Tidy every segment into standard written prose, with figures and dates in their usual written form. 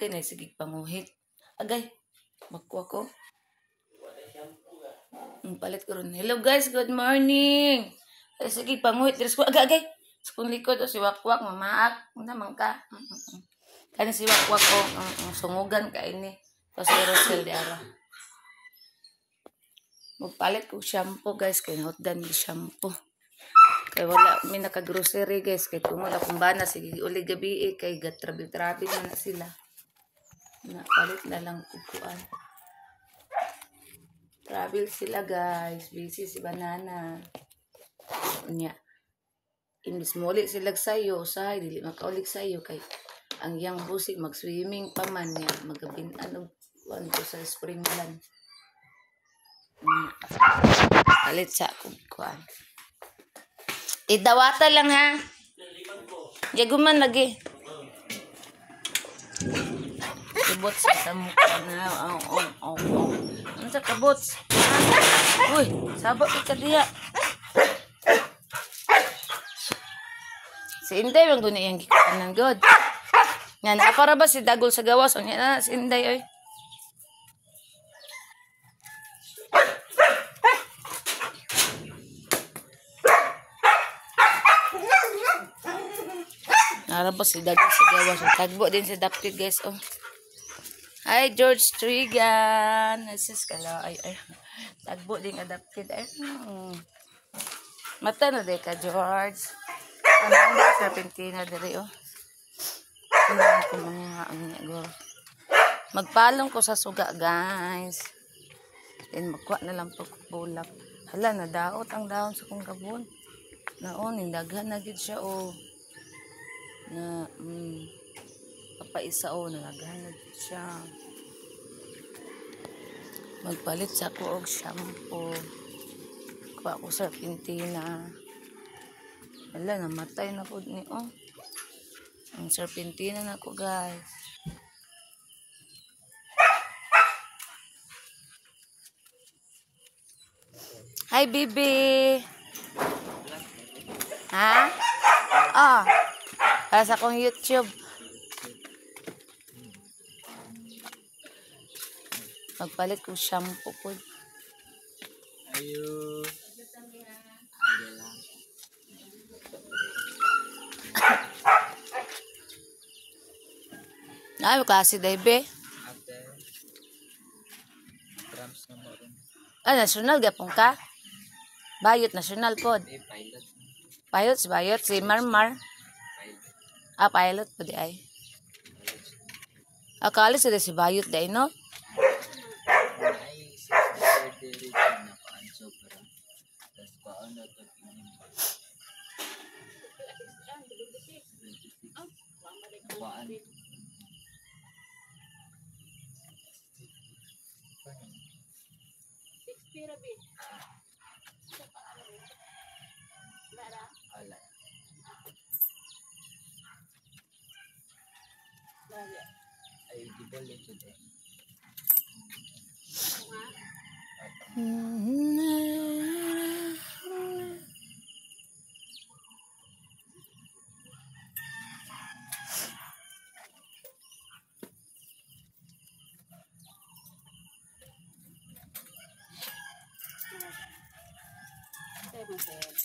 Kay na sige panguhit. Agay, makuha ko. Palit ko ron. Hello guys, good morning. Ay, sige, panguhit. Dres ko. Agay, agay. Sa kong likod, o, si Wakwak, mamaak. Una man ka. Kani si Wakwak, o, sungugan ka ini. Tapos si Rosel di ara. Magpalit ko shampoo guys. Kay nahutdan ni shampoo. Kay wala mi naka-grocery guys. Kay tungod akong bana. Sige, uli gabi eh. Kay gatrabil-trabil na na sila. Napalit na lang kukuan. Travel sila guys. Busy si Banana. Unya. Imbis muli sila sayo, usahay dili makaulig sayo kay ang yang busig mag-swimming pa man niya magabin-an og kuan ko sa Springland. Unya. Palit sa akong kuan. Idawata lang ha. Yaguman lagi. Kabot sa mukha na. Oh, oh, oh, oh. Ano sa kabot? Uy, sabot ka diya. Si Inday, ang guna iyang gikanan, god. Nga, naapara ba si Dagol sa gawas? O nga na, si Inday, oy. Naara ba si Dagol sa gawas? Tagbo din si Dapkit, guys, oh. Hi, George Trigan. Asis ka lang. Ay, ay. Tagbo din adapted. Ay, Mata na di ka, George. Ano ang serpentina diri, oh. Ano ko mga ano niya, guro. Magpalong ko sa suga, guys. Then, magkuha na lang po bulak. Hala, nadaot ang daon sa kong gabon. Naon, nindaghan na gid siya, oh. Na, papaisa, oh, nalaghan na gid siya. Magpalit sa ako og shampoo. Kuha ko serpentina. Hala, namatay na po ni, oh. Ang serpentina na ko, guys. Hi, baby. Ha? Ah. Para sa akong YouTube. Magpalit ko shampoo po. Ayo. Ay, klase debe. Ate. Drums na mo rin. Ah, national gapon ka? Bayot national pod. Eh, pilot. Bayot si Bayot si Marmar. Pilot. Ah, pilot po di ay. Akala sila si Bayot di ay, no? Ay, 63rd region na paanso para. Tapos paano na ito tingin. 26. Kuan. Ala. Ay, di ba legit eh?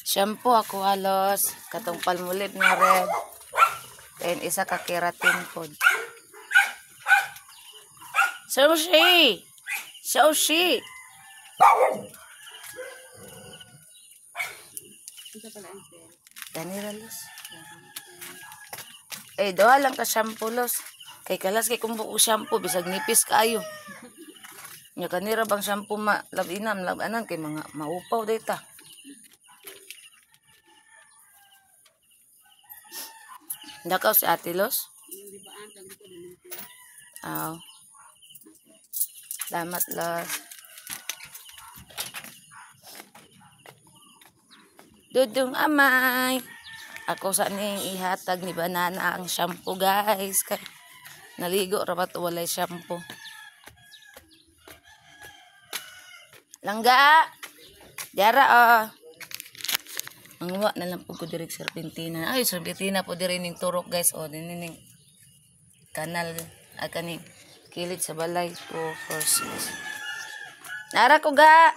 Shampoo ako halos. Katong Palmolive na red. Then isa ka keratin pod. Sushi! Sushi! Ganira, los. Eh, duha lang ka shampoo, los. Kay kalas kay kung buo shampoo, bisag nipis kaayo. Nya kanira bang shampoo ma labinam labanan kay mga maupaw data. Dakaw si Ate Los? Aw. Salamat, Los. Dudong amay. Ako sa ning ihatag ni Banana ang shampoo, guys. Kay naligo ra ba to walay shampoo. Langga. Diara oh. Manguha na lang po ko diri sa serpentina. Ay, serpentina po diri ning turok, guys. O, dinhi ning kanal. Ay kaning kilid sa balay. 2, 4, 6. Nara ko ga.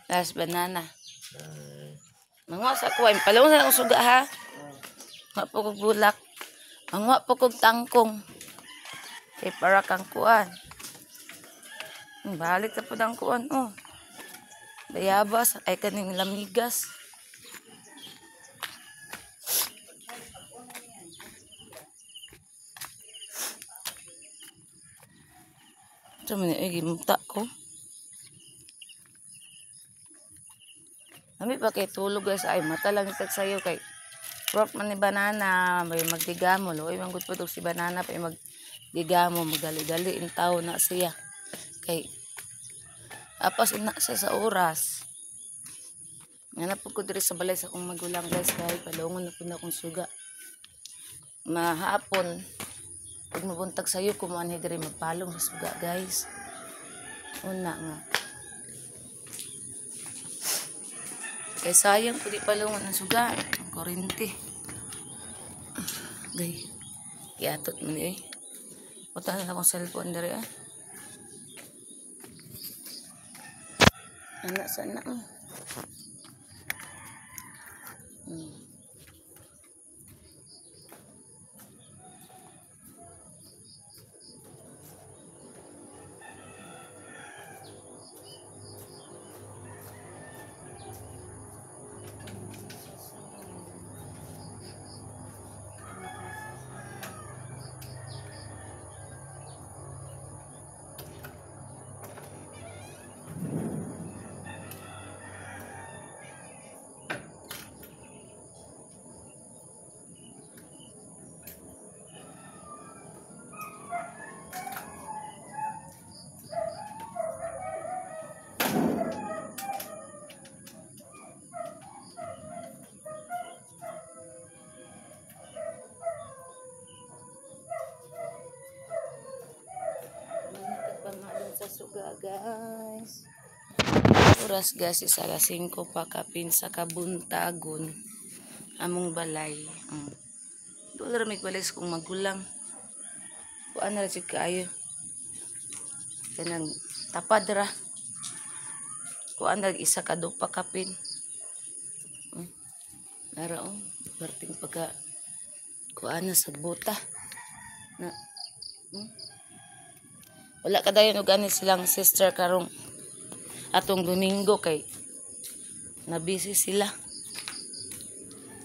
Last banana. Manguha sa kuha. Palawang sa akong suga ha. Manguha po kong bulak. Manguha po kong tangkong. Kay para kang kuan. Balik na po ng kuan. Oh. Bayabas. Ay kaning lamigas. Ito man yung gimuta ko. Nami pa kay tulog guys, ay mata lang itag sayo kay work man ni banana, may magdigamo loy man gud pud si banana pa magdigamo, magali-gali in tawo na siya. Kay apas una siya sa oras. Nga na pud ko diri sa balay sa akong magulang guys kay palungon na pud na akong suga. Mahapon pag mabuntag sayo ko mo anhi diri magpalong sa suga guys. Una nga. Kay sayang pud ipalungon ang suga, ang kuryente. Gay. Giatot man ni. Puta na akong cellphone diri ah. Ana sana. Sa suga guys. Oras guys is alas 5 pa kapin sa kabuntagon among balay. Doon ra may balay sa kong magulang. Kuan ra jud kaayo. Kanang tapad ra. Kuan ra isa ka dupa kapin. Nara oh, perting pagka kuan na sa buta. Na. Wala ka dayon og ani silang sister karong atong Domingo kay na busy sila.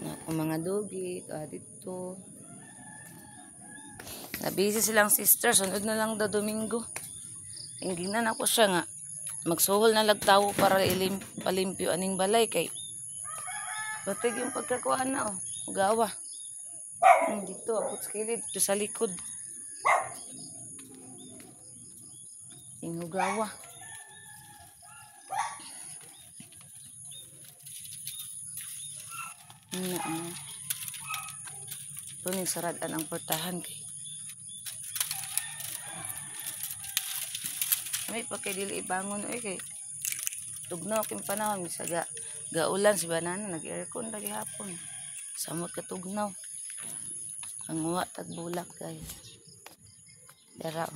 Na ang mga dugit dito. Na busy silang sister, sunod na lang daw Domingo. Ingginan ako siya nga magsuhol na lagtawo para palimpyo aning balay kay batig yung pagkakuha na oh, gawa. Dito abot sa kilid, dito sa likod. Tingugawa. Na ang tuning saradan ang portahan kay. May pa kay dili ibangon oy kay tugnaw king panahon bisa gaulan si banana nag-aircon lagi hapon. Samot ka tugnaw. Ang uwa tag bulak guys. Dara.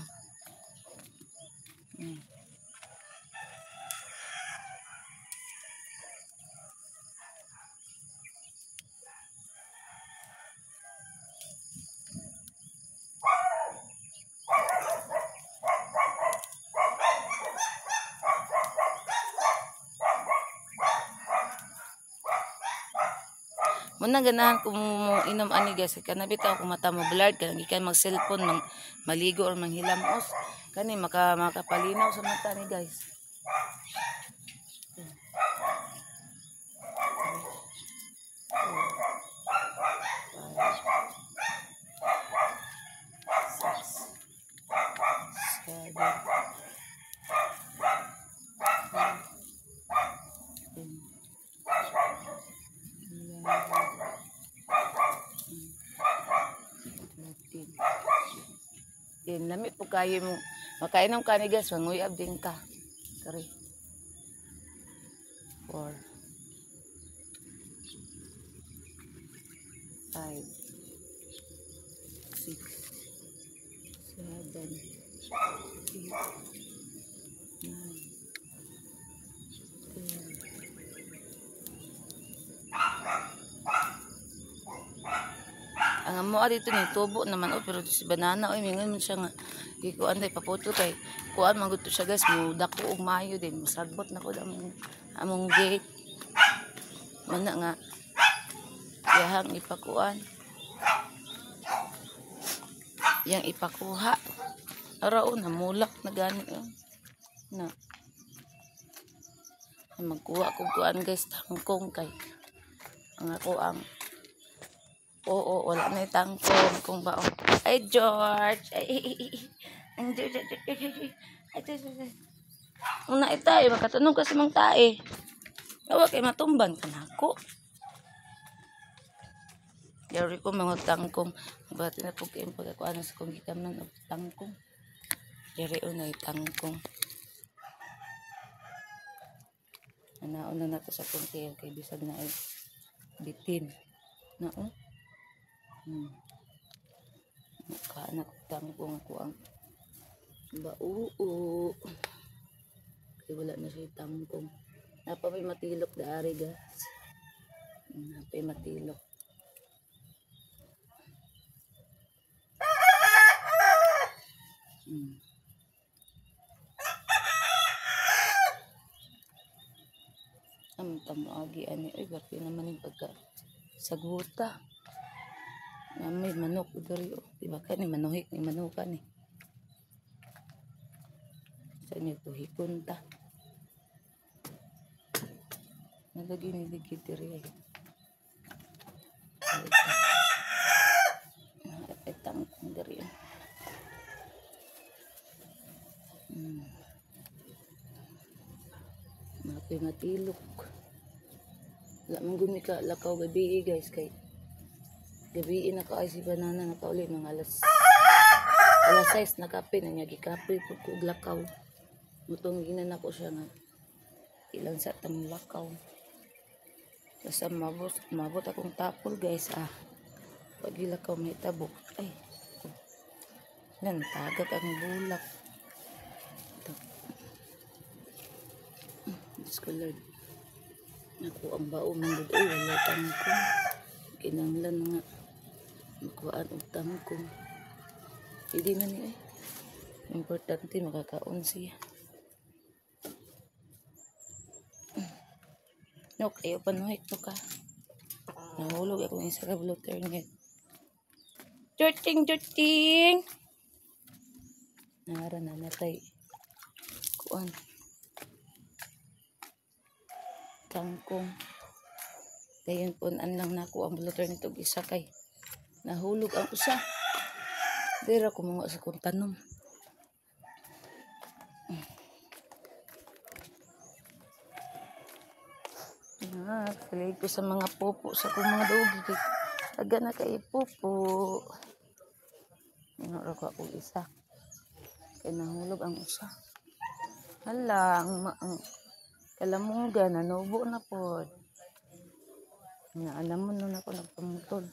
Muna ganahan ko mo inom ani guys, kana bitaw kung mata mo blurred kana gikan mag cellphone, mang maligo or manghilamos kani makapalinaw sa mata ni guys. Din lami po kayo mo makainom ka ni guys, manguyab din ka. 3 4 5, 6, 7, 8, 9, 10. Ang amo dito ni tubo naman oh, pero si banana oy mingon man siya nga gikuan day paputol kay kuan man gud to siya guys, mo dako og mayo din mosagbot na ko among gate man na nga iyahang ipakuan, iyang ipakuha. Ara oh, namulak na gani oh. Na magkuha kog kuan guys, tangkong kay ang ako ang oo, wala na itangkong kung ba oh. Ay George, ay ang George, ay George. Una itay, makatunog kasi mang tae. Awa kay matumban ka nako. Yari ko mga tangkong. Bati na po kayong pagkakuan sa kong gikamnan og tangkong. Yari o na itangkong. Anaon na nato sa kong tiyan kay bisag na ay bitin. Nao. Nakanak tangkong ako ang bauo. Kay wala na siya tangkong. Napa may matilok daari guys. Napa may matilok. Ang tamuagi ani oy berti naman yung pagka saguta. Na may manok diri oh. Di ba ka ni manuhik ni manuka ni. Sa inyo tuhikon ta. Nalagi ni digi diri ay. Ay tangkong diri. Mapay matilok. Wala man gumika lakaw gabi guys kay gabi na kaay si banana nakauli mga alas 6 nakape na niya gikape pud ko og lakaw. Mutong ginan nako siya nga ilang sa tang lakaw. Basta mabot akong tapol guys ah. Pag ilakaw may tabok. Ay. Nan tagak ang bulak. Diyos ko Lord. Naku ang bao man gud ay wala tangkong. Kinahanglan nga makuhaan og tangkong. Hindi na ni ay. Importante makakaon siya. Nok, ayaw panuhik no ka. Nahulog akong isa ka blue turnet. Jorting, jorting! Nara na natay. Kuan. Kangkong. Dayon punan lang nako ang blue turnet og isa kay nahulog ang usa. Dira ko mga sa kong tanom. Ah, kalig ko sa mga pupo sa kong mga dugi. Taga na kay pupo. Inoro ko akong isa. Kay nahulog ang usa. Hala, ang kalamuga nanubo na pod. Nga alam mo nun ako nagpamutol.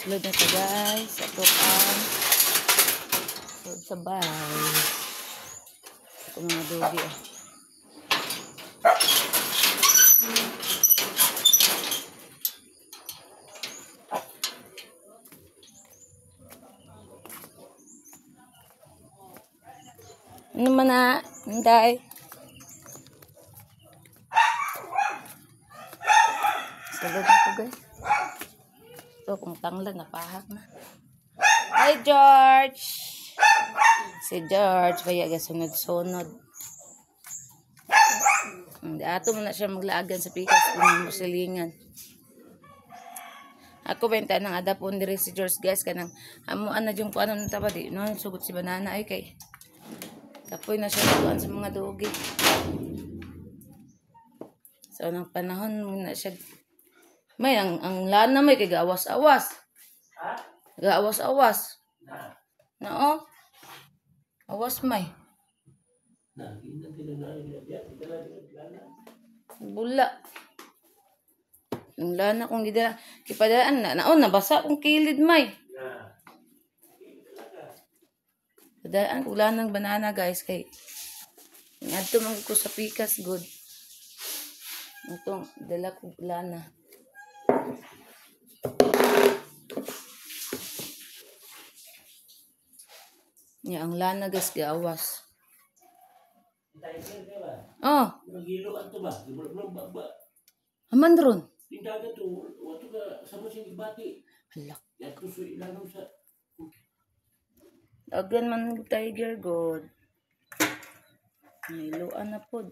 Sulod na ito guys. Ito ang sulod sa bahay. Ito mga dugi ah. Ano man na? Hinday. Sulod na ito guys. Ito, kung tangla, napahak na. Hi, George! Si George, kaya ga sunod-sunod. Ato mo na siya maglaagan sa pikas kung silingan. Ako benta ng adapon diri si George guys kanang amuan na yung kuan ng taba di no sugot si banana ay kay kapoy na siya kuan sa mga dugi. So nang panahon na siya may ang lana may kay gaawas-awas. Ha? Gaawas-awas. Nao. Awas may. Bula. Ang lana kong gidala. Kipadaan na. Naon, nabasa kong kilid may. Padaan ko lanang banana guys. Kay ngadto man ko sa pikas good. Itong dala ko lana. Ya, ang lana guys gawas. Oh. Nagilo ato ba? Ba. Aman ron. Tindaga to, wato ka sa mo siyang ibati. Halak. Yato sa ilanong sa Dagan man tiger god. Nahiluan na pod.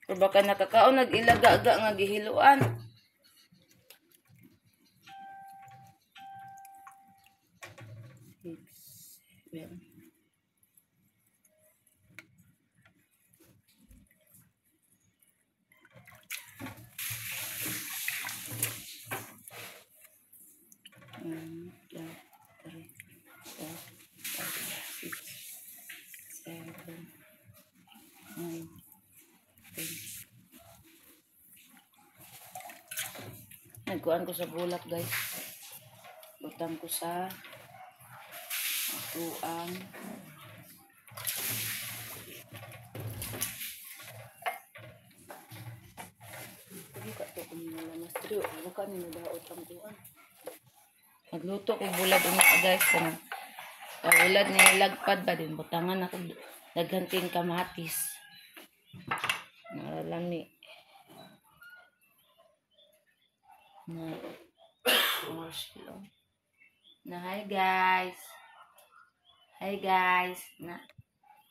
Pero baka nakakaon nag-ilaga-aga nga gihiluan. 6, 7. 1, 2, 3, 4, 5, 6, 7, 9, 10. Nagkuhan ko sa bulak guys. Butang ko sa tuang. Buka to kung nalamas diri. Buka ni nadaot ang kuan. Nagluto ko bulad unya guys kanang bulad ni lagpad ba din butangan ako daghan ting kamatis. Nalami. Na marshmallow. Na hi guys. Hi guys. Na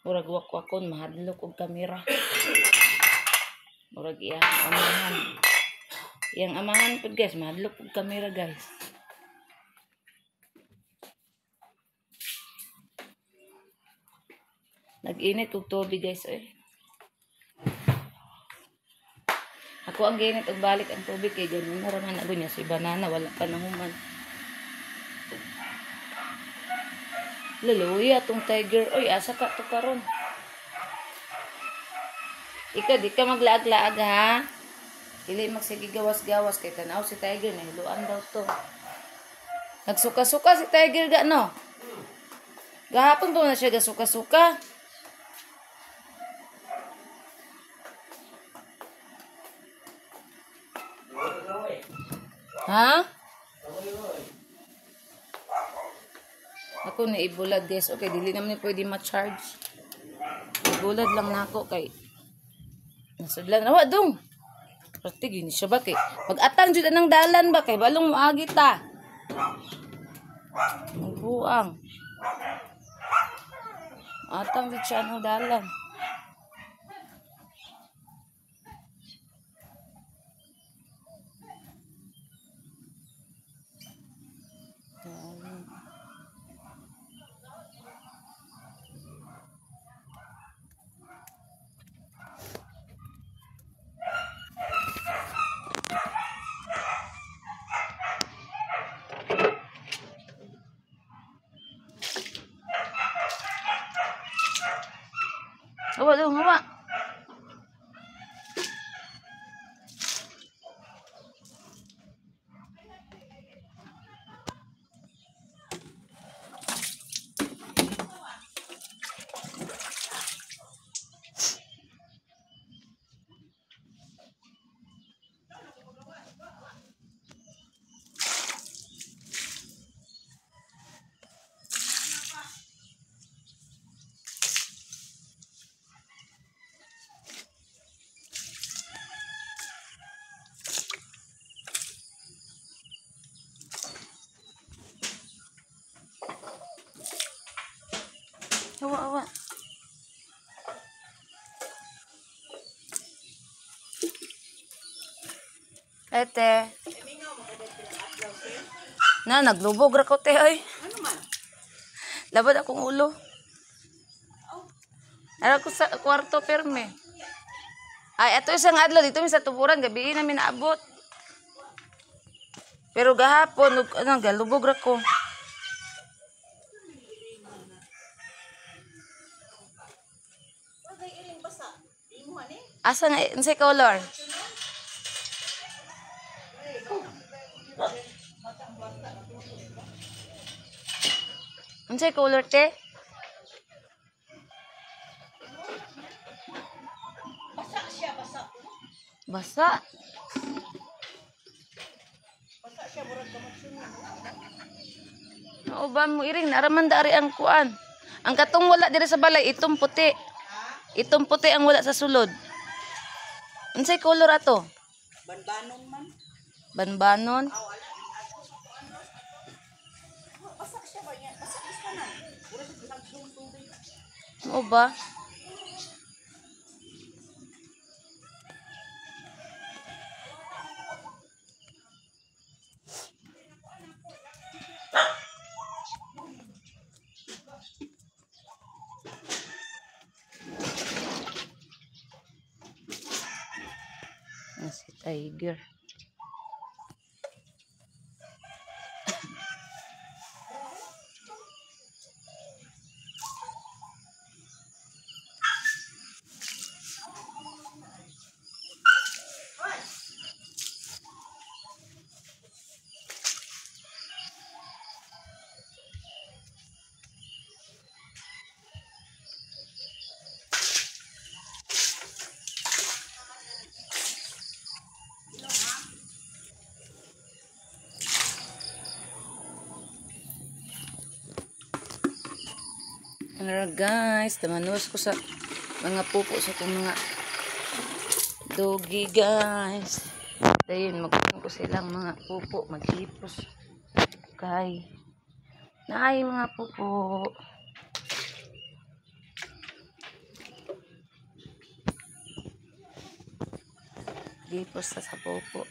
murag wakwakon mahadlok og kamera. Murag iyang amahan. Iyang amahan pud guys, mahadlok og kamera guys. Nag-init og tubig guys oy. Ako ang ginit og balik ang tubig kay ganun na raman ako niya si banana wala pa nahuman. Luluya tong tiger oy, asa ka to karon? Ikaw di ka maglaag-laag ha. Dili magsige gawas-gawas kay tan-aw si tiger nahiluan daw to. Nagsuka-suka si tiger ga no. Gahapon pa na siya gasuka-suka. Ha? Ako na ibulad guys. Okay, dili naman ni pwede ma-charge. Ibulad lang nako kay nasudlan na wa dong. Pati gini siya ba kay mag-atang jud anang dalan ba kay balong moagi ta. Magbuang. Atang jud siya anang dalan. Hawa dong, hawa. Hawa, hawa. Ete. Na, naglubog ra ko te oy. Ano man? Labad akong ulo. Ara ko sa kwarto perme. Ay, ato isang adlaw dito mi sa tuburan gabi na mi naabot. Pero gahapon ano galubog ra ko. Asa nga unsay color? Unsay color te? Basa siya, basa. Basa. Basa siya, murag kamatsunan. Oo ba mo iring naraman dari ang kuan. Ang katong wala diri sa balay itong puti. Itong puti ang wala sa sulod. Unsay color ato? Banbanon man. Banbanon. Basa siya ba niya? Basa siya na. Murag siya nagdung tubig. Oo ba? Ah, si Tiger. Alright guys, tamanos ko sa mga pupo sa itong mga doggy guys. Dahil magkuhan ko silang mga pupo, maghipos. Kay naay mga pupo. Hipos sa pupo.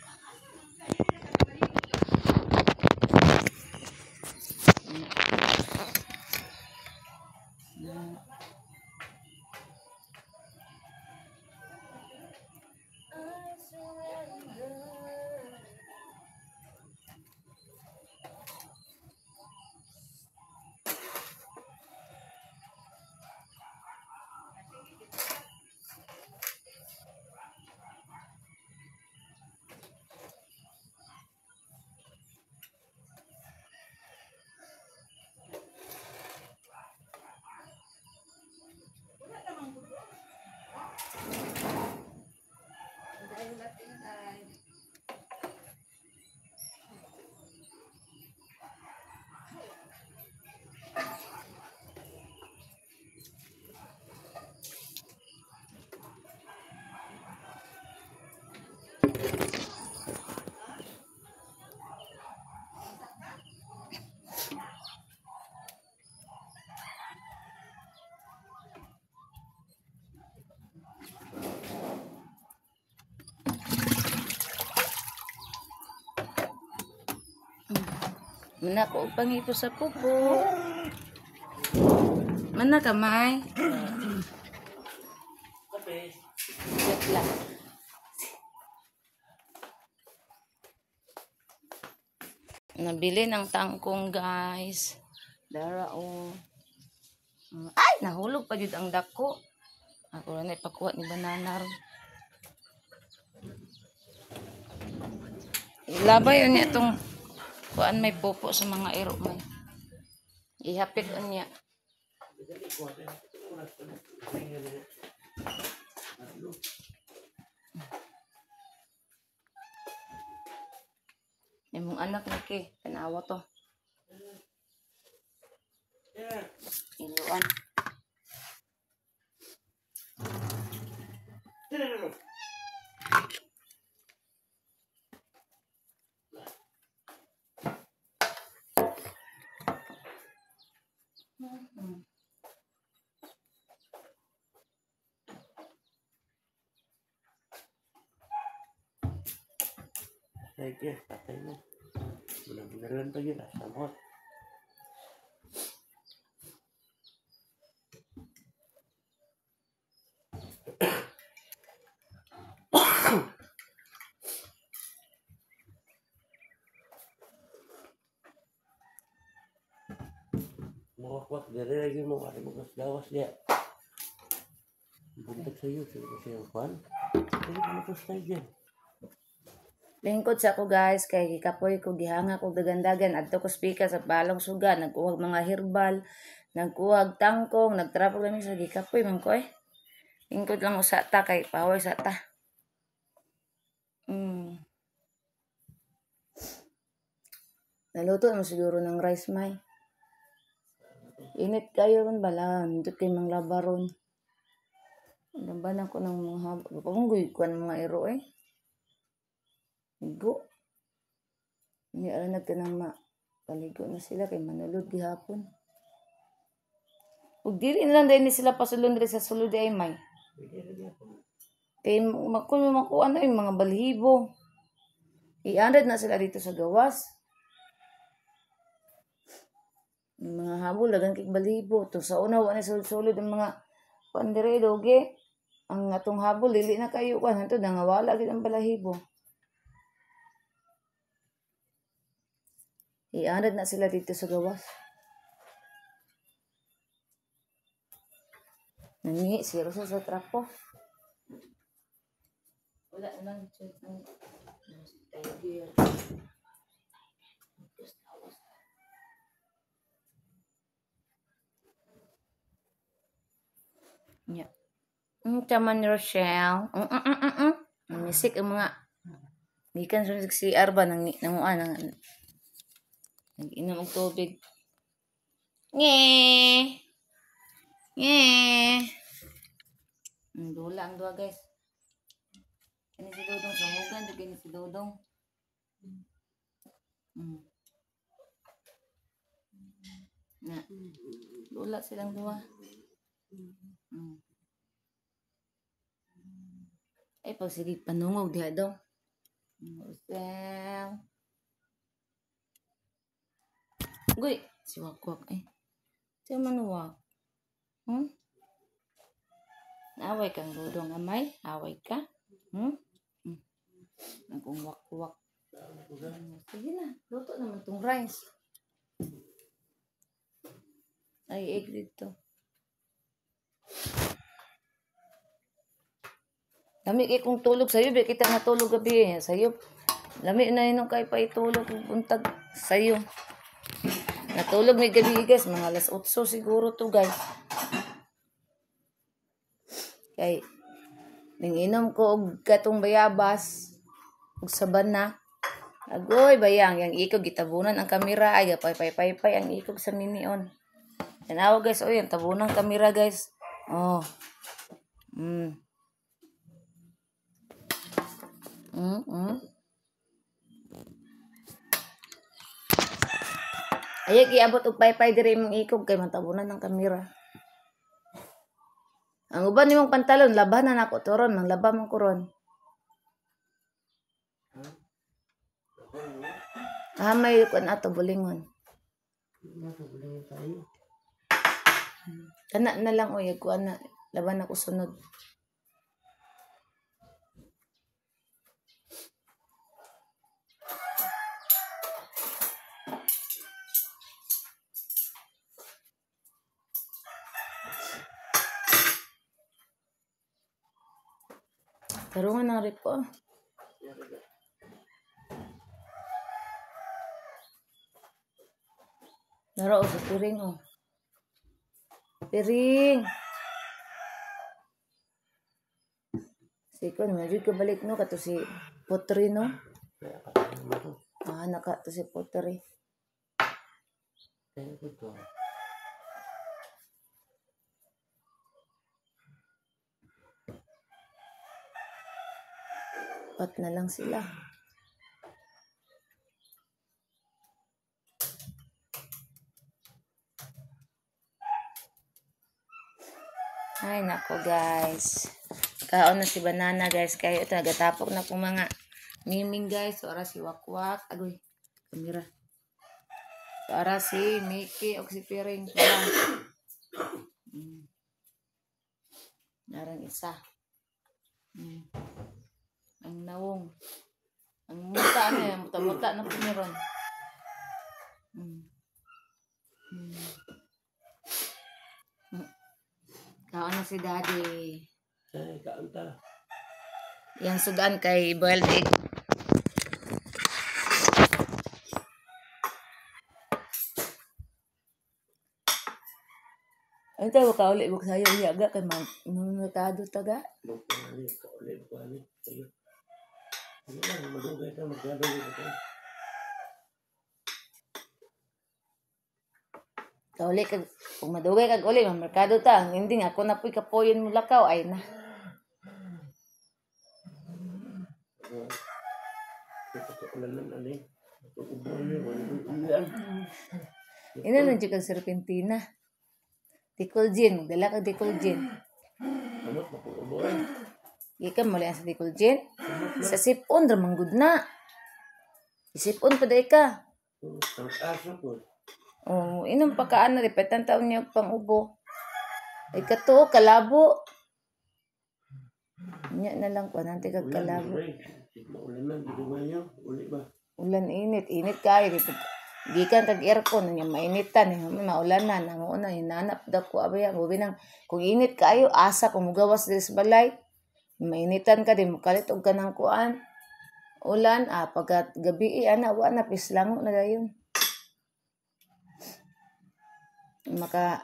Mana ko pangito sa pupo. Mana ka, May? Kape. Wait lang. Nabili ng tangkong, guys. Dara, oh. Ay, nahulog pa jud ang dako. Ako na ipakuha ni banana. Ilabay unya itong kuan may pupo sa mga iro may. Ihapit unya. Imong anak ni ki, tanawa to. Iluan. Sige, patay na. Bulan-bulan pa yun, samot. Mawakwak, dere lagi mo, wala mo gawas niya. Buntag sa'yo, sino ko siyang kwan? Lingkod sa ako guys, kay gikapoy ko, gihanga ko dagandagan, adto ko speaker sa balong suga, nagkuhag mga herbal, nagkuhag tangkong, nagtrapog lang sa gikapoy man ko eh. Lingkod lang usa ta kay paway sa ta. Naluto naman siguro ng rice may. Init kayo ron bala, nindot kay mga labaron. Laban ako ng mga haba. Panggoy ko ng mga iro eh. Ligo. Hindi alam nagtanang paligo na sila kay manulod gihapon. Ug dili na lang dahil ni sila pasulon diri sa sulod ay may. Kay makuha na yung mga balhibo. I-andad na sila dito sa gawas. Yung mga habol, lagan kay balhibo. To sa una, wa na sulod-sulod ang mga pandire, doge. Ang atong habol, dili na kayo. Hanto, nangawala gid ang balahibo. I-anad na sila dito sa gawas. Nangihi si Rosa sa trapo. Wala naman. Tiger. Yeah. Taman ni Rochelle. Misik ang mga gikan sa CR ba nang nanguan nang nag-inom og tubig. Nge. Nge. Ang dula ang duha guys. Kani si Dodong sungugan, di kani si Dodong. Na. Dula silang duha. Ay pag sige panungog diha dong. Rochelle. Goy, si Wakwak eh. Siya manuwak. Away kang Dodong amay, away ka. Nagkong wakwak. Sige na, luto naman tong rice. Ay, egg dito. Lami kay kung tulog sa'yo, bi kita natulog gabi eh. Sa'yo. Lami na yun kay paitulog buntag sa'yo. Natulog may gabi guys, mga alas 8 siguro to guys. Kay ninginom ko og katong bayabas og sabana. Agoy bayang yang ikog gitabunan ang kamera ay pay pay pay pay ang ikog sa minion. Tanawa guys, oy ang tabunan kamera guys. Oh. Ayag iabot og paypay diri imong ikog kay matabunan ang kamera. Ang uban nimong pantalon labanan na nako to ron, manglaba man ko ron. Ah, may kuan ato bulingon. Kana na lang oy kuan na laban ako sunod. Tarungan ng rip ko. Naro sa piring oh. Piring. Sikon, medyo kabalik no kato si Potri no. Ah, naka to si Potri. Pat na lang sila. Ay, nako guys. Kaon na si banana guys. Kayo ito, nagatapok na po mga miming guys. So, ara si Wakwak. Agoy, kamera. So, ara si Mickey o si Piring. Narang isa. Ang nawong. Ang muta na yan. Muta-muta na po meron. Kaon na si Daddy. Ay, kaon ta. Yang sudan kay boiled egg. Ano tayo, kauli mo sa'yo, iyaga kay mamutado taga. Kauli ko ani. Ano lang, madugay ka, magkadugay ka. Kauli kag, kung madugay kag uli, mamerkado ta. Ang ending, ako na po'y kapoyon mo lakaw, ay na. Ina nandiyo kag serpentina. Tikulgin, magdala kag Tikulgin. Ika mo lang sa Tikulgin. Sa sipon, ramanggod na. Isipon pa day ka. Oh, inom pa ka ana, repetan taon niya pang ubo. Ay kato, kalabo. Nya na lang ko, nanti kag kalabo. Ulan init, init kayo. Gikan kag aircon nya mainitan, maulanan, amo na hinanap dako abaya gubi nang kung init kayo asa kung mugawas diri sa balay. Mainitan ka di mokalit og kanang kuan. Ulan pagkat gabi ana wa na pislango na dayon.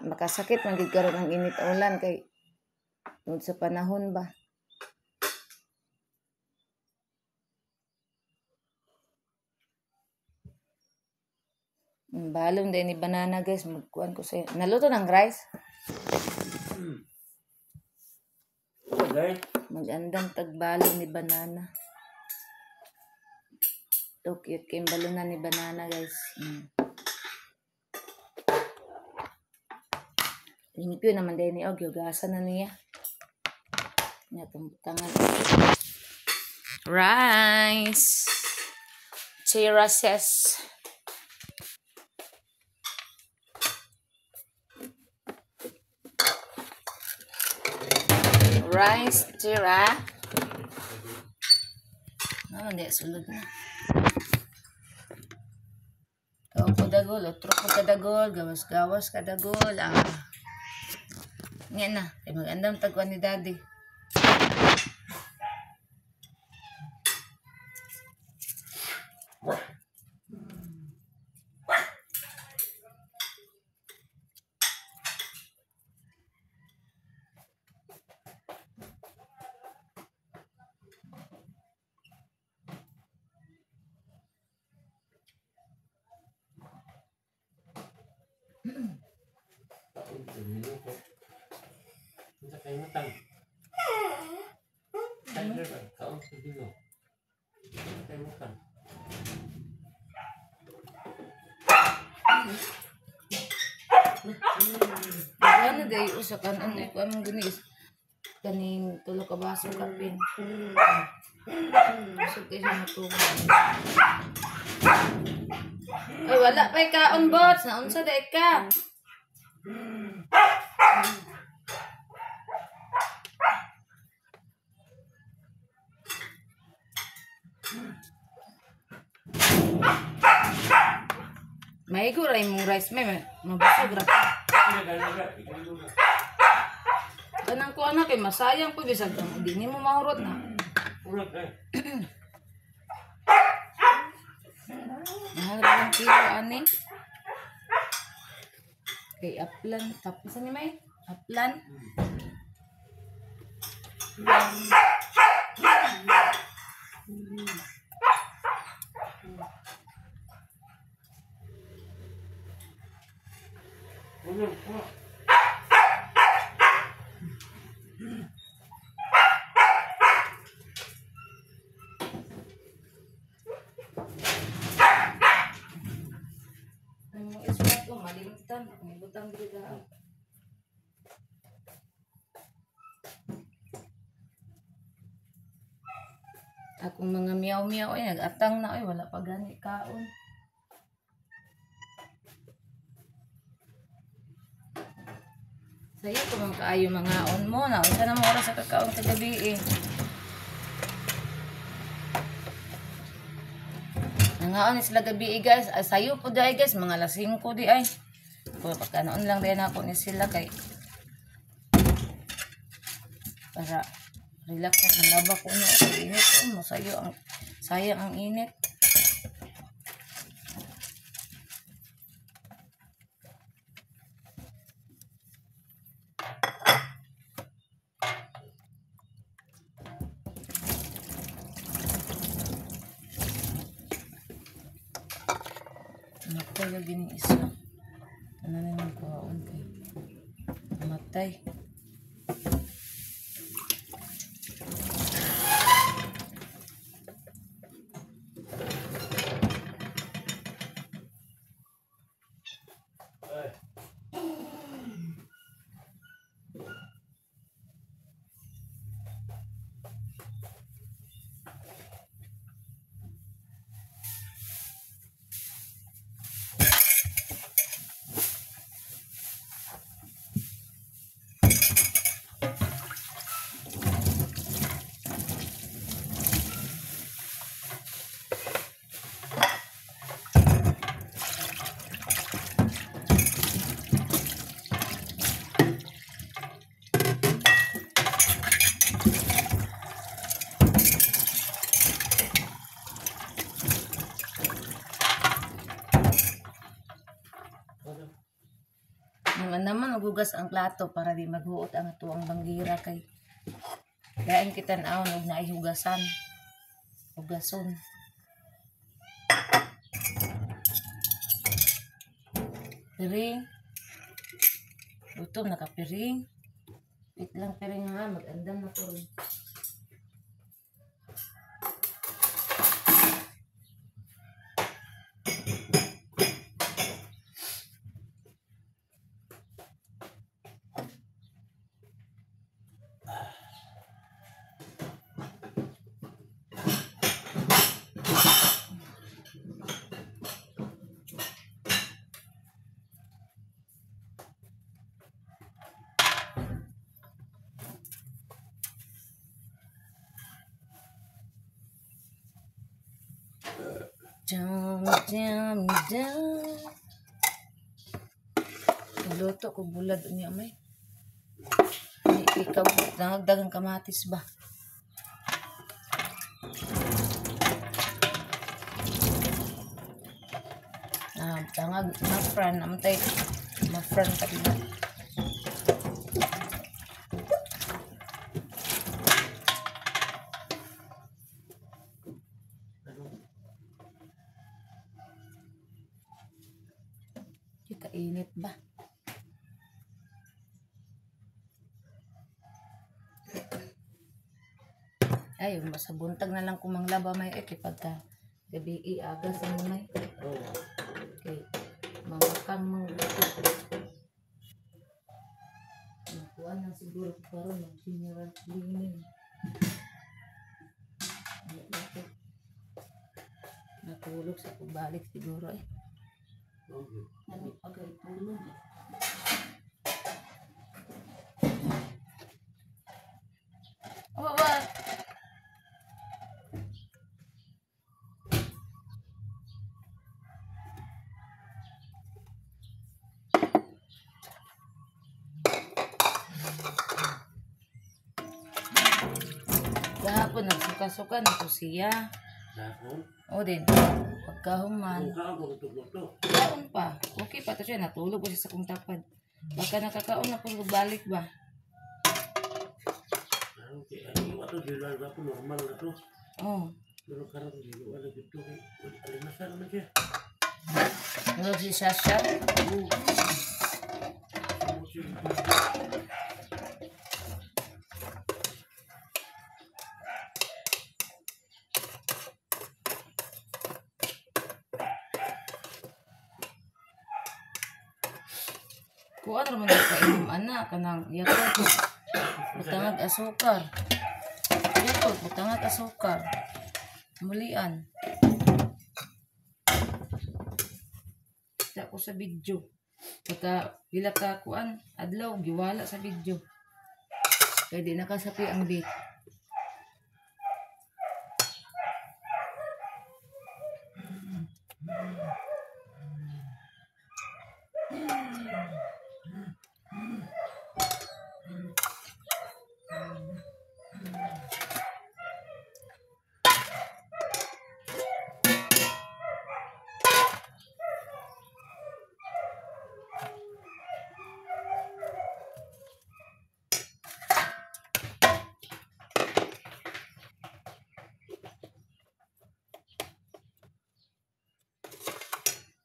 Makasakit man gid karon ang init ulan kay tungod sa panahon ba. Balon din ni banana guys, magkuan ko sa'yo. Naluto ng rice? Okay. Magandang tagbalon ni banana. Ito, cute kayong balunan ni banana guys. Limpyo naman din ni Og, yugasan na niya. Tangan. Rice. Terraces. Rice, tira. Naman di, sulod na. Tao ko dagol, otro ko kadagol, gawas-gawas kadagol. Nga na, kay magandang tagwan ni Daddy. Ano dahil usakan ano ko among gunis kaning tulo ka baso kapin. Usog kayo sa matubang. Ay wala pa'y kaon bots. Naunsa dahil ka. Maigo ra imong rice may mabusog ra ka. Kanang kuha na kay masayang po bisag di nimo mahurot na. Mahal ra ang kilo ani. Kay aplan tapos ani may aplan. Malimtan, may butang diri ka. Akong mga miyaw-miyaw ay nag-atang na ay wala pa gani kaon. Sayo ko man kaayo mangaon mo na unsa na mo oras sa kakaon kagabi eh. Nangaon ni sila gabi eh, guys. Ay, sayo po di ay guys, mga alas 5 di ay. Pero pagkanoon lang din ako ni sila kay para Relax na laba ko na ako init. Oh, masayo ang sayang ang init. Namatay lagi ning isa. Tanan na kuhaon kay namatay. Naman naman magugas ang plato para di maghuot ang atuang banggira kay lain kita naon og naihugasan. Hugason. Piring. Gutom na ka piring. Wait lang piring ha, mag-andam na ko rin. Down, down, down. Luto ko bulad niya may. Ikaw nagdagang kamatis ba? Ah, tangag ma-fran amtay ma-fran ka diba? Kainit ba? Ay, sa buntag na lang kung manglaba may eh, pagka gabi iaga sa may. Okay. Mamakang mga luto. Nakuha na siguro karon ng general cleaning. Natulog sa pagbalik siguro eh. Ano pagay tulog? Oh, ba? Gahapon nagsuka-suka na ko siya. Gahapon? O din. Pagkahuman. Kaon pa. Okay pa to siya. Natulog ko siya sa kong tapad. Baka nakakaon na kung balik ba? Okay. Normal na to. Oo. Pero karang wala dito. Alimasan naman siya. Ano si Sasha? Oo. Kuan ra man kainom ana kanang Yakult butangag asukar. Yakult butangag asukar. Mulian. Kita ko sa video. Pagka pila ka kuan adlaw giwala sa video. Kay di nakasapi ang date.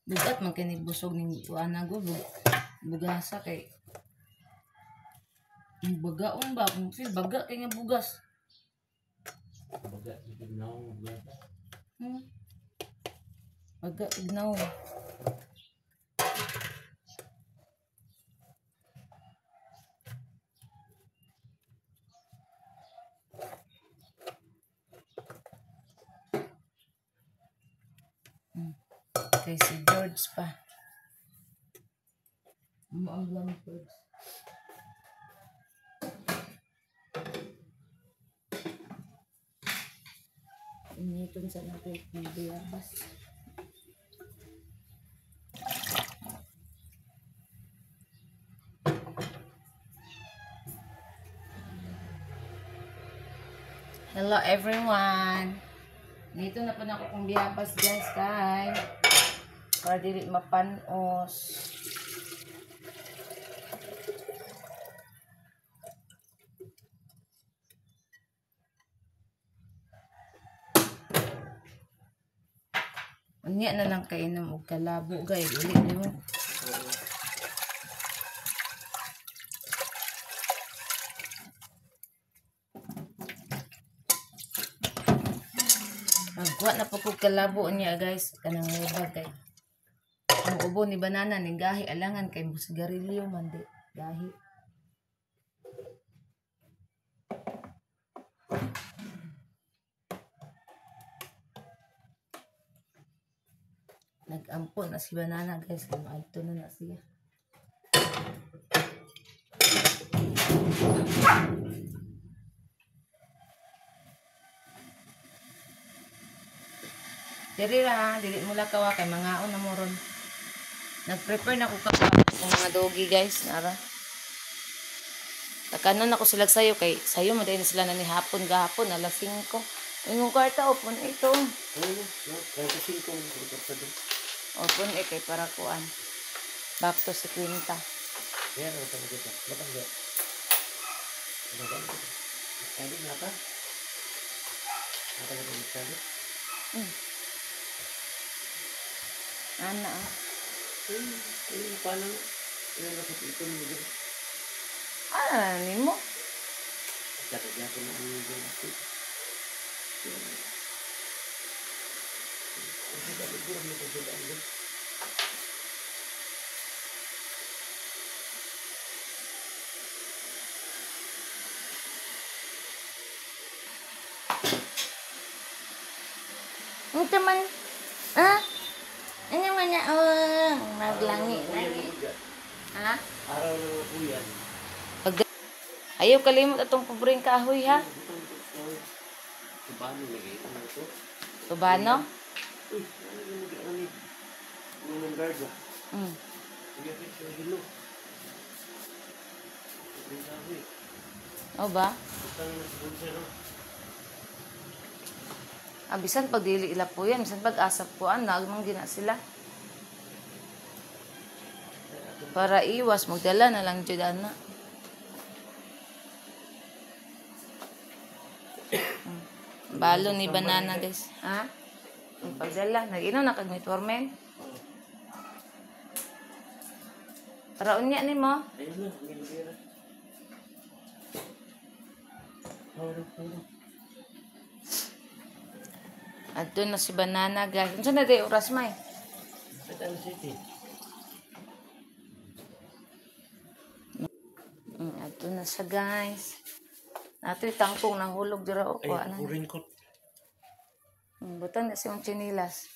Bugat man kay busog ning kuana go bugasa kay bagaon ba kung feel baga kay nga bugas. Baga ignaw bugasa. Baga ignaw. Kay si George pa. Ang lang George. Initon sa natin ng biyabas. Hello everyone. Dito na po na ako kong biyabas guys kay para dili mapanos. Unya na lang kainom og kalabo guys, uli nimo. Magkuha na po kog kalabo niya guys, kanang mubag kay. Ang ubo ni banana ning gahi alangan kay sigarilyo man di gahi. Nag-ampo na si banana guys, kay maadto na na siya. Diri ra, dili mo lakaw kay mangaon na mo ron. Nag-prepare na ko kung mga doggy guys, nara. Takanon ako sila sayo kay sayo mo dahil sila na ni hapon gahapon alas 5. Ingong kwarta open ito. Open eh kay para kuan. Back to si Quinta. Yan ang tawag dito. Batang ga. Kali na pa. Ana. Paano? Ana nimo? Ito man, ah? Ano man na, oh, maglangi. Ha? Araw ng uyan. Ayaw kalimot atong pobreng kahoy, ha? Tubano lagi. Ano ito? Tubano? Uy, ano yung mag-ano? Ano ng guard ba? Pobreng kahoy. O ba? Ah, bisan pag dili ila po yan, bisan pag asap po, nagmang gina sila. Para iwas, magdala na lang dyan, ana. Balo ni banana, guys. Ha? Ang pagdala. Nag-ino na kag metformin. Para unya ni mo. Ayun na, may lubira. Adto na si banana, guys. Unsa na day oras may? Adto na siya, guys. Natoy tangkong nahulog dira o kuha na. Ay, raincoat. Butan na siyang chinilas.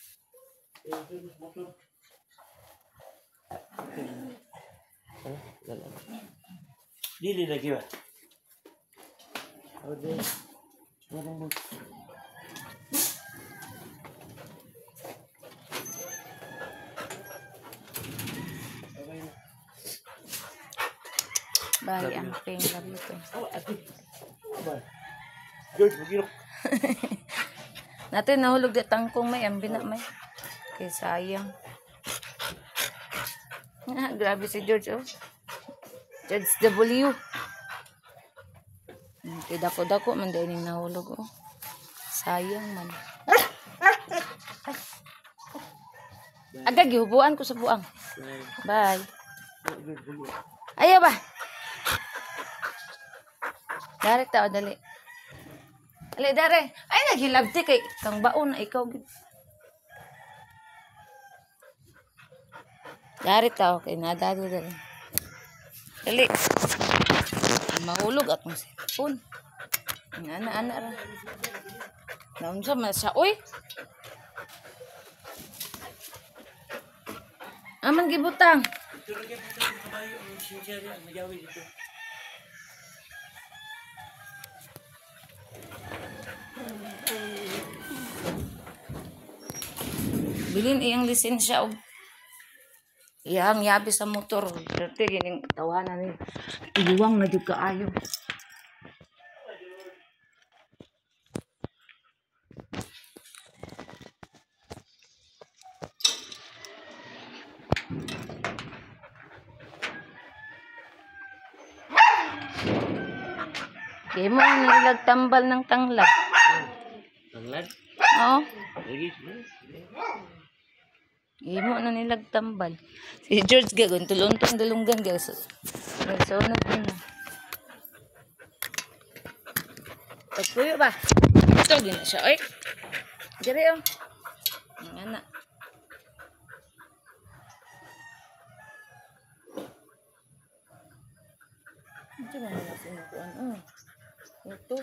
Dili lagi ba? Bye, ang pain. Love you too. George, magilok. Natin nahulog di tangkong may ambi na may. Kay sayang. Ah, grabe si George oh. George W. Kay dako-dako man dahil ning nahulog oh. Sayang man. Aga gihubuan ko sa buang. Bye. Ayaw ba? Dare tao dali. Dali dare. Ay naghilabti kay kang baon na ikaw gid. Dare tao kay nadado dali. Dali. Mahulog atong cellphone. Ana ana ra. Naunsa man siya oy? Aman gibutang. Bilin iyang lisensya og iyang yabi sa motor. Derte gining tawanan ni. Iwang na jud kaayo. Di mo nilagtambal ng tanglad. Tanglad? Oo. Di mo na nilagtambal. Si George gagon tuluntong dalunggan guys. Nagsunod na. Pagpuyo ba? Ito gina siya oy. Diri oh. Ang ana. Ito ba na sinukuan oh. Ito.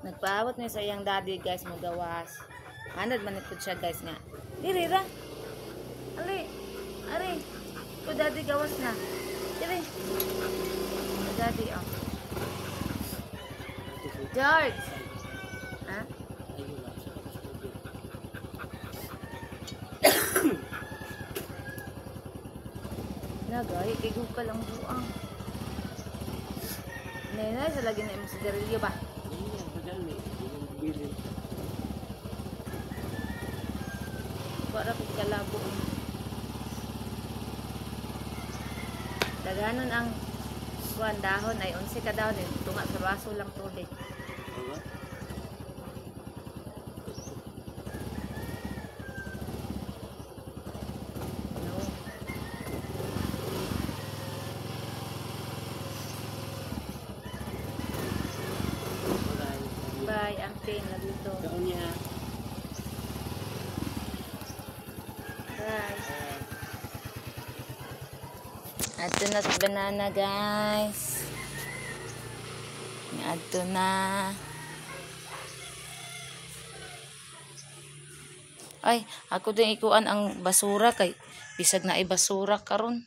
Nagpaawat ni sa iyang daddy guys magawas. Anad man ito siya guys nga. Diri ra. Ali. Ari. Ko daddy gawas na. Diri. Ko daddy oh. George. Ha? Nagay kay gukal ang buang. Nenay sa lagi na imong sigarilyo ba? Para kung kalabo. Daghanon ang kuan dahon ay 11 ka dahon eh, tunga sa baso lang tubig. No. Bye, amping lagi to. Bye. Ato na sa banana guys. Ato na. Ay, ako din ikuan ang basura kay bisag na ay basura karon.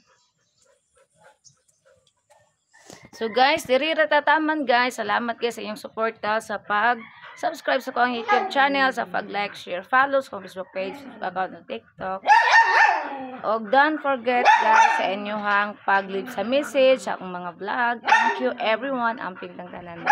So guys, diri ra tataman guys. Salamat guys sa inyong suporta sa pag-subscribe sa akong YouTube channel, sa pag-like, share, follow sa akong Facebook page, sa account ng TikTok. Og don't forget guys sa inyong pag-leave sa message sa akong mga vlog. Thank you everyone. Amping tang tanan.